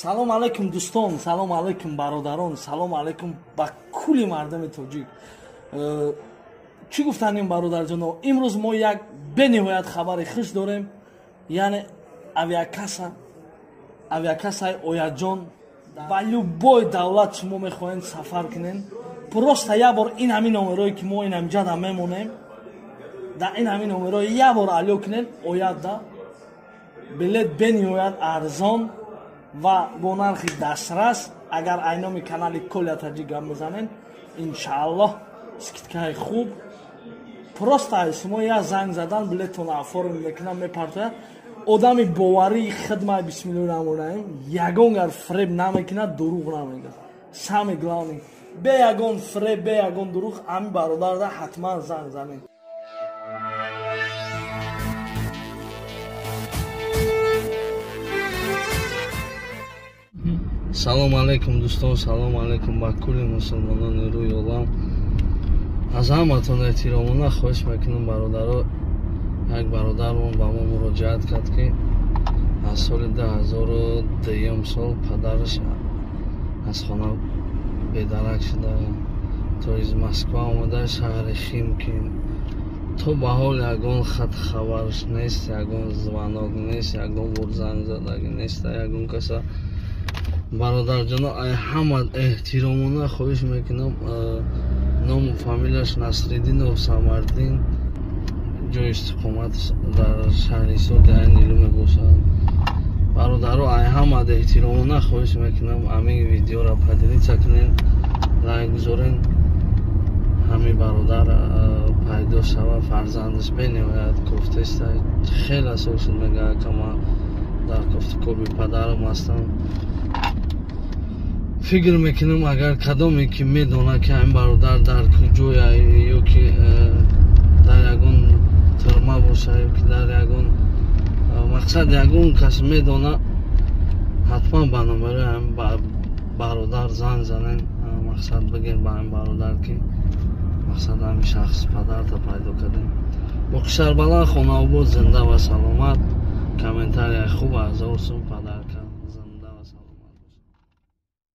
Салом алейкум дӯстон, салом алейкум бародарон, салом алейкум ба кулли мардуми тоҷик. Чӣ гуфтанем бародарҷоно? Имрӯз мо як бениҳоят хабари хуш дорем, яъне авиакассаи Оятҷон. Ба любой давлат шумо мехоҳед сафар кунед, просто як бор ин ҳамин номерое ки мо ин ҳамҷада мемонем, дар ин ҳамин номерое як бор алё кунед, оятда билет бениҳоят арзон ва бо нархи дастрас. Агар айноми канали Коля Таҷик гап мезанед, иншааллоҳ скидкаи хуб. Просто шумо як занг задан, билеттона оформ мекунам, мепартояд. Одами боварии хидмат, бисмиллоҳи раҳмони раҳим, ягон гар фреб намекунад, дурӯғ намегӯяд. Самый главный, бе ягон фреб, бе ягон дурӯғ ҳамин бародарда ҳатман занг занед. Салом алейкум дӯстон, салом алейкум ба кулли мусулмонони рӯи олам. Аз ҳаматон эҳтиромона хоҳиш мекунам бародаро, як бародармон ба мо муроҷиат кард, ки аз соли 2002 сол падараш аз хона бедарак шуда, то из Москва омада шаҳри Химки, то ба ҳол ягон хат хабарш нест, ягон звонок нест, ягон бор занг задагӣ нест, ягон каса. Бародарҷоно, ай ҳама эҳтиромона хоҳиш мекунам, ному фамилияш Насриддинов Самардин, ҷои истиқомат дар шаҳри Ҳисор Нилу мебошад. Бародаро, ай ҳама эҳтиромона хоҳиш мекунам, ҳамин видеоро поделиться кунед, лайк гузорен, ҳамин бародар пайдо шава. Фарзандаш бениҳоят кофтеста, хеле сол шуд, мегӯяд, кама дар кофтукоби падарам ҳастам. Фикр мекунам, агар кадоме ки медонад, ки ҳамин бародар дар куҷоя, ё ки дар ягон тюрьма боша, ё ки дар ягон мақсад ягон кас медона, ҳатман ба номерои ҳамин бародар занг занен, мақсад бигем ба ҳамин бародар, ки мақсад ҳамин шахс падарта пайдо кардем. Боқи сарбаланд, хонаобод, зинда ва саломат. Комментарияи хуб, 1000 сум.